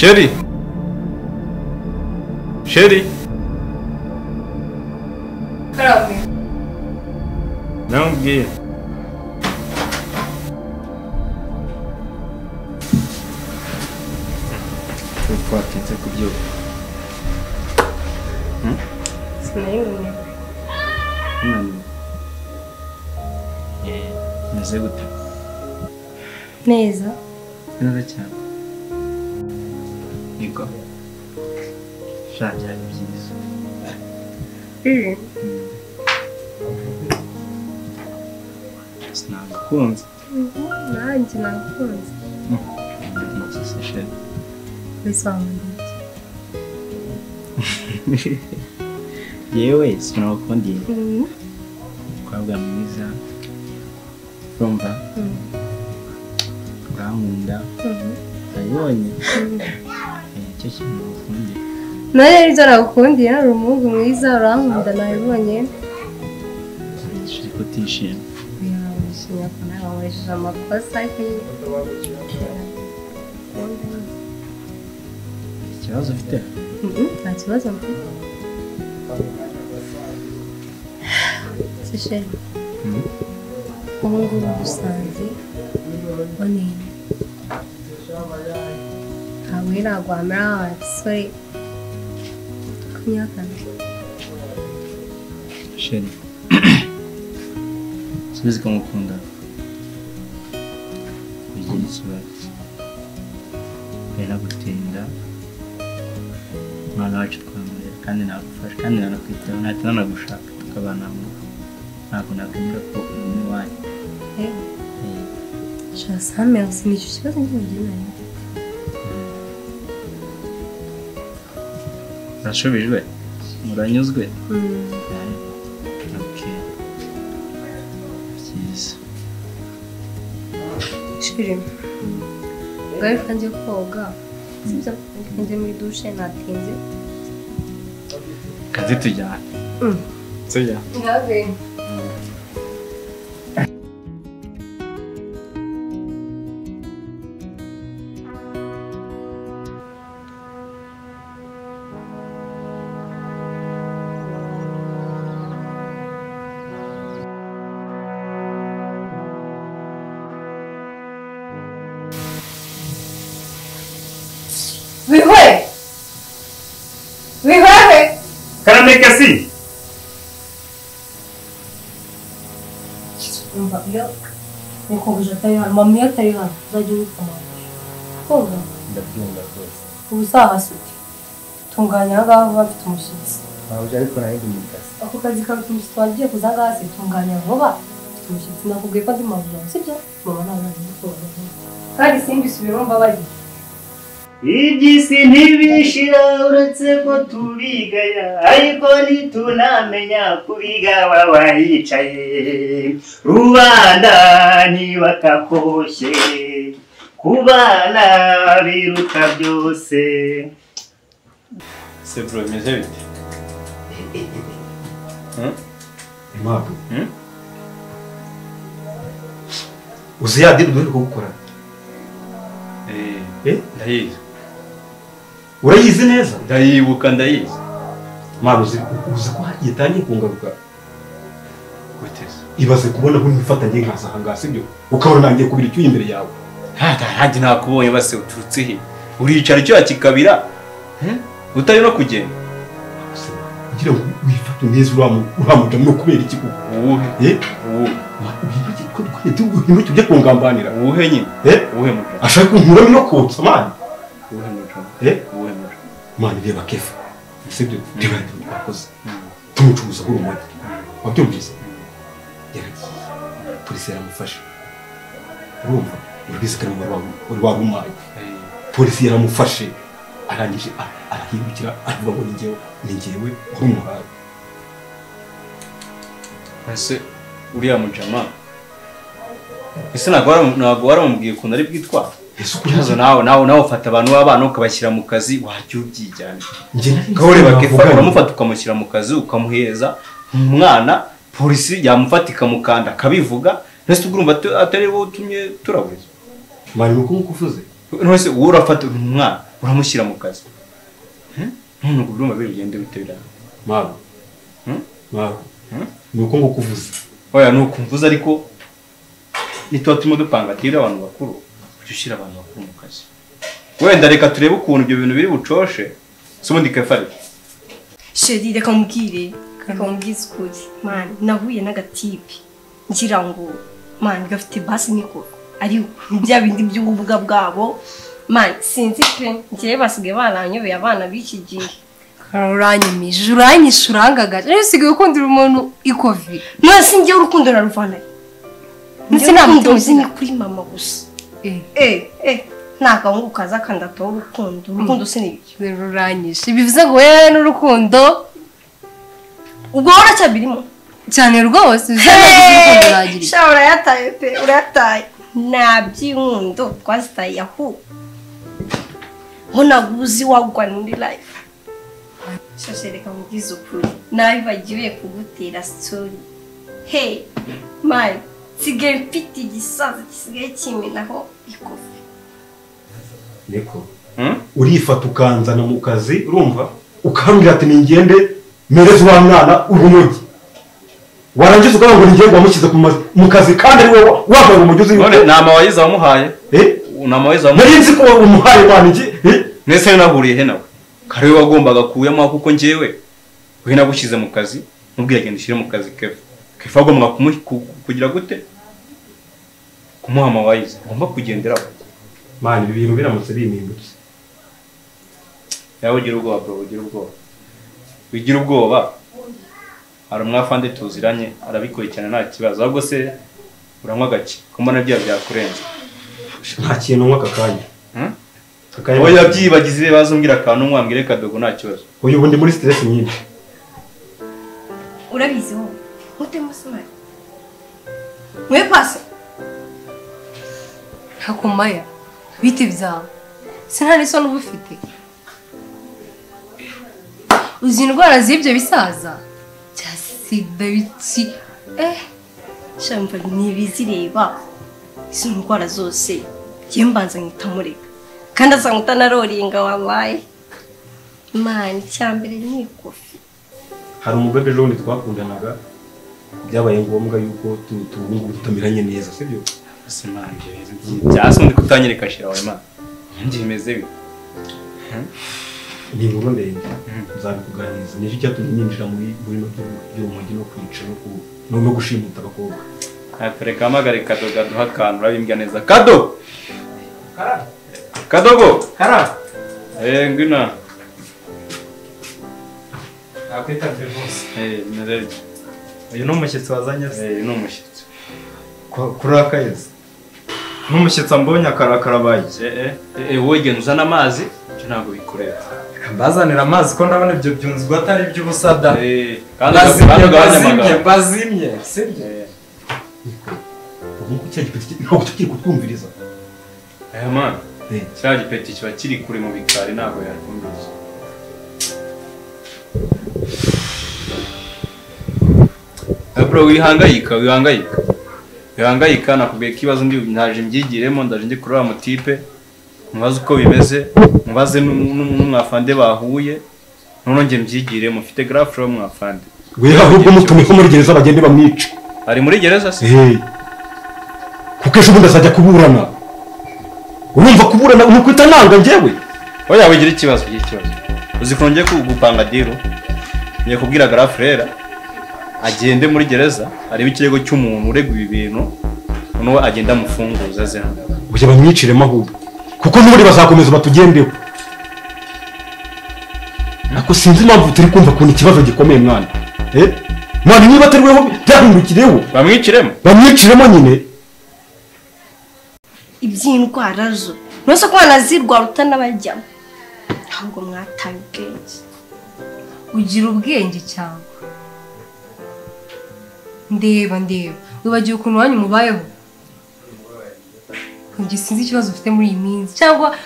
Chérie. Chérie. Karame. Nambwiye. Twatinze kubyuka. Sinari unaniwe. Meze gute? Neza. Neza cyane. Niko. Sha byari byiza. Sinagukunze. Nanjye nagukunze. Iki se chérie? Bisobanura iki? Yewe sinagukundiye. Umukobwa mwiza. Urumva? Urankunda. Urabibonye? Icyo kintu nagukundiye. Nawe ibyo nagukundiye, uri umuhungu mwiza, urankunda nabibonye. Ariko utishimye. Wishimye ko nawe wankoresheje amakosa ariko ikibazo ufite? Nta kibazo mfite. Se chérie, ubu ngubu dusanze boneye. Ntabwo nagwamera abasore kunyakana. Chérie, subiza ko ngukunda. Ugira ikibazo. Nagutenda. Umwana wacu twamurera kandi nagufasha kandi nanakwitaho ntahita nanagushaka tukabana mu rugo. Ntabwo nakwemera ko uri iwanyu. Sha merci, ni icyo kibazo njye nari mfite. Urashubijwe? Muranyuzwe? Okay. Byiza. Chérie, ngaho njye koga. Sibyo, njye muri douche natinze. Kazi tujyane. Sibyo? Ngabe. Wihwe! Wihwe! Karame kasi! Umva iyo nyakubahwa atari hano, mama iyo atari hano, uzajya ubika mama. Kumva? Ndabyumva rwose. Ubu usahasuke. Tunganya aha ngaha vuba mfite umushyitsi. Ntabwo ariko nari ndi mu kazi. Ako kazi karuta umushyitsi wagiye kuza aha ngaha se, tunganya vuba. Mfite umushyitsi nakubwiye ko ndi mama, sibyo? Mama ntabwo azi gukora. Kandi simbisubiremo mbabarira. Iby'isi ntibishira uretse ko tubigaya, ariko ntitunamenya kubiga baba yicaye. Rubanda ntibakakoshye, kubana biruta byose. Se bro, bimeze bite? Impamvu? Uzi ya dini duheruka gukora? Ndayizi. Urayizi neza? Ndayibuka, ndayizi. Mwana uzi ko yatangiye kungaruka. Guteze. Ibaze kubona ko nkifatanye nkaza aha ngaha, sibyo? Ukabona nangiye kubira icyuya imbere yawe. Nta nakubonye base uturutse he? Uricara icyuya kikabira? Utari no kugenda. Kugira ngo wifate neza uramuja no kubera iki koko? Uwuhe? Uwuhe? Uwuhe ujye kungambanira. Uwuhe nyine? Uwuhe muja? Ashaka kunkuramo no kotsa mani. Uwuhe muja? Uwuhe muja? Mani reba Kefa. Sibyo? Reba twakoze. Tumucuruza urumogi. Wabyumvise? Yaragiye. Polisi yaramufashe. Urumva? Urabizi ko wari warumaye. Polisi yaramufashe. Arangije arahindukira aravuga ngo ni njyewe urumuhaye. Ese uriya mujama ese ntabwo waramubwiye ukuntu ari bwitwara? Ikibazo nawe ufata abantu b'abana ukabashyira mu kazi wajya ubyijyana. Ureba Kefa uramufata ukamushyira mu kazi ukamuheza umwana, polisi yamufata ikamukanda akabivuga, ese urumva atari wowe utumye turaburiza? Mani nuko nkuko uvuze. None se wowe urafata umwana uramushyira mu kazi. None ubwo urumva bigende bite bira? Mawe. Mawe. Nuko ngo kuvuza. Oya nuko mvuza ariko nitwa turimo dupanga tira abantu bakuru. Ushyira abantu bakuru mu kazi. Wenda reka turebe ukuntu ibyo bintu biri bucoshe. Sumundi kefari. Sheri reka mubwire, reka mubwize ukuri. Man, nahuye n'agatipe. Ngira ngo man gafite basi niko ari bya bindi by'ubuga bwabo. Man, sinzi pe ngiye basigaye baranyobeye abana b'iki gihe. Uranyimije, uranyishurangagaje. Rero usigaye ukundira umuntu ikovi. None singiye urukundo naruvana. Ndetse nta nta muzi ni kuri mama gusa. Nta gahungu kaza kandataho urukundo. Urukundo sinibyo. Rero uranyishe. Bivuze ngo wewe n'urukundo ubwo uracyabirimo cyane rwose. Bivuze ngo urukundo uragira. Sha urayataye pe, urayataye. Nta by'inkundo twazitaye aho. Ho naguzi wagwa muri life. Shashe reka mubwize ukuri. Nabibagiwe kugutera story. Hey, man, sigaye mfite igisaza gisigaye kimenaho ikofi. Niko. Urifata ukanzana mu kazi urumva ukambwira ati ningende mereze wa mwana urumogi. Warangiza ukavuga ngo ningende wamushyize mu kazi kandi ari wowe wambaye urumogi uzi. None nta mawayiza wamuhaye? Nta mawayiza wamuhaye. Nari nzi ko umuhaye wanjye. Nese nahuriye he nawe? Kare wagombaga kuyamo kuko njyewe we nagushyize mu kazi mubwira agenda ushyire mu kazi Kefa. Kefa agomba kugira gute? Kumuha amawayiza. Ugomba kugenderaho. Man, ibi bintu biramutse bimindutse. Yawe ugira ubwoba bro, ugira ubwoba. Wigira ubwoba. Hari umwafande tuziranye arabikurikirana nta kibazo. Ahubwo se uranywa gake. Ko mbona bya byakurenze. Nta kintu nywa kakanya. Oya byibagize bazumbwira akantu nkwambwire kadogo nta kibazo. Uyu ubundi muri stress nyinshi. Urabizi wowe. Mutemo smart. Mwe pasa. Hakumaya. Bite byawe. Sinari isoni uba ufite. Uzi indwara z'ibyo bisaza? Cya sida biki. Shamva ntibizireba. Izo ndwara zose. Ngiye mbanza nkitamureka. Kandi asanga utanaroringa wallahi. Man, icyambere ni ikofi. Hari umugore ejo bundi twakundanaga byabaye ngombwa yuko tubungu tutamiranye neza, sibyo? Ese man, byase ndi kutanyereka shira wawe man. Ngiye bimeze bite? Ni inkuru ndende nzabikuganiriza. Nicyo cyatumye ninjira muri no by'urumogi no kwica no gushimuta abakobwa. Reka hamagare Kadogo aduha akantu urabimbwa neza. Kado! Kadogo! Kara! Ngwino. Nakwitabye rwose. Nerege. Uyu ni umushyitsi wazanye se? Ni umushyitsi. Kurakaye se? N'umushyitsi ambonye akarakara abaye. Wowe genda uzana amazi, ibyo ntabwo bikureba. Mbazanira amazi ko ndabona ibyo byunzwe atari iby'ubusa da. Kandi bazimye, sibyo? Ubu cya gipeti ntabwo tukiri kutwumviriza. Man, cya gipeti kiba kiri kure mu bikari ntabwo yakumviriza. Bro, wihangayika. Wihangayika nakubwiye ko ibibazo ndi ndaje mbyigiremo, ndaje ndi kurora mutipe. Mubaze uko bimeze, mubaze n'umwafande bahuye. None nge mbyigiremo, mfite graph ro mwafande. We ahubwo mutume ko muri gereza bagende bamwica. Ari muri gereza se? Kuko ejo bundi azajya kuburana. Urumva kuburana nukwita nanga njyewe. Oya wigira ikibazo, Uzi ko ngiye kugupanga deal. Ngiye kubwira graph rero agende muri gereza arebe ikirego cy'umuntu uregwa ibi bintu, noneho agenda amufunguza aze hano. Ujye bamwiciremo ahubwo. Kuko n'ubundi bazakomeza batugendeho. Ako sinzi impamvu turi kumva kuntu ikibazo gikomeye mwana. Mwana niba atariweho byahindukireho. Bamwiciremo? Bamwiciremo nyine. Iby'indwara zo. Nose ko wanazirwara utanabajyamo. Ntabwo mwataye ubwenge. Ugira ubwenge cyangwa? Ndeba. Wibagiwe ukuntu wanyu mubayeho. Njye sinzi ikibazo ufite muri iyi minsi cyangwa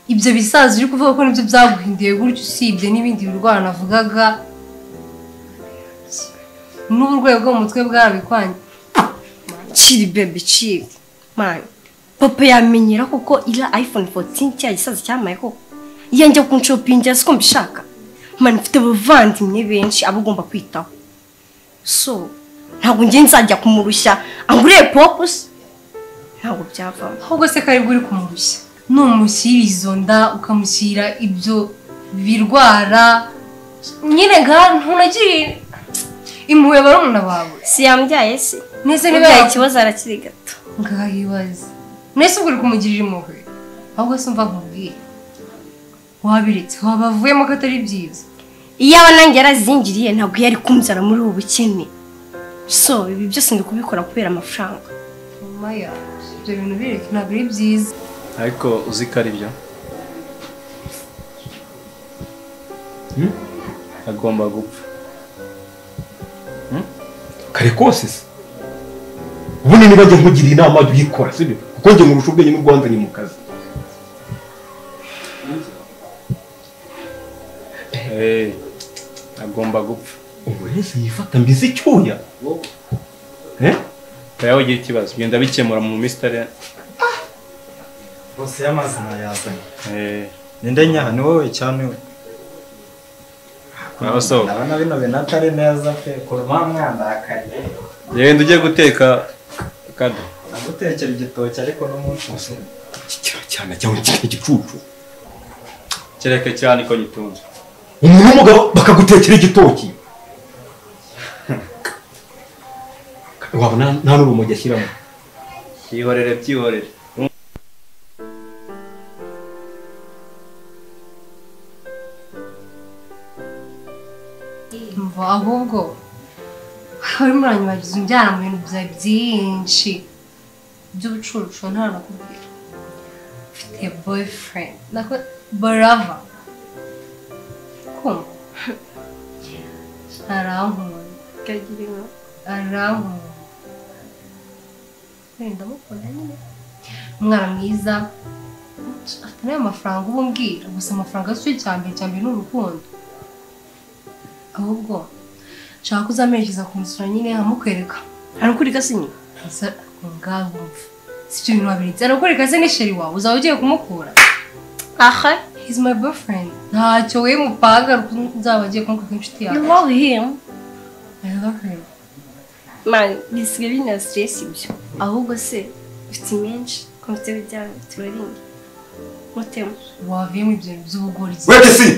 ibyo bisaza uri kuvuga ko nibyo byaguhinduye gutyo usibye n'ibindi birwara navugaga. N'uburwayi bwo mu mutwe bwarabikwangiye. Chill baby, chill. Man, Papa yamenyera kuko ila iPhone 14 cya gisaza cyamaye koko. Iyo njya kunshopingira siko mbishaka. Man mfite abavandimwe benshi abo ugomba kwitaho. So ntabwo ngiye nzajya kumurushya anguriye popus. Ntabwo byavamo. Ahubwo se kari buri kumurushya. Numushyira izo nda ukamushyira ibyo birwara nyine nga ntunagiye impuhwe barumuna bawe. Si yambyaye se. Nese niba ikibazo arakiri gato. Ngahibaze. Nese ubwo uri kumugirira impuhwe. Ahubwo se umva nkubwiye. Wabiretse wabavuyemo ko atari byiza. Iyaba nanjye yarazingiriye ntabwo yari kumzana muri ubu bukene. So ibi byose ndi kubikora kubera amafaranga. Maya, ibyo bintu bireke ntabwo ari byiza. Ariko uzi ko ari byo. Agomba gupfa. Kare kose se. Ubundi niba njye nkugira inama jya uyikora sibyo? Kuko njye nkurusha ubwenge n'ubwanzanye mu kazi. Agomba gupfa. Ubu yifata mbizi icyuya. Yawe ugira ikibazo genda bikemura mu mistare. Bose y'amazina yazanye. Ninde nyaha ni wowe cyane we. Nabaso. Ndabona bino binatari neza pe kuruma mwana akariye. Yenda ugiye guteka kado. Nagutekera igitoki ariko n'umunsi wose. Kikira cyane cyangwa igicucu. Kereke cyane ko gitunze. Umuntu w'umugabo bakagutekera igitoki. Wabona nta n'urumogi ashyiramo. Byihorere byihorere. Mva ahubwo urimo uranyibagiza unjyana mu bintu bya byinshi by'ubucucu ntaranakubwira. Mfite boyfriend nako barava. Kumva arankunda. Kagira arankunda. Ndamukunda nyine. Umwana mwiza afite n'ayo mafaranga uba umbwira gusa amafaranga si cyo cya mbere ni urukundo. Ahubwo nshaka kuzamerekeza kumusura nyine nkamukwereka. Arakurika se nyine? Ngaho si ibyo bintu wabiritse. Arakurika se ni sheri wawe uzaba ugiye kumukura. Aha, he's my boyfriend. Ntacyo we mupanga nzaba agiye kumukura inshuti yawe. You love him. I love him. Man, bisigaye bina stress ibyo. Ahubwo se ufite menshi ko mfite bijyana turaringa. Mutemo. Waviyemo ibyo bintu by'ubugoryi. Weke si.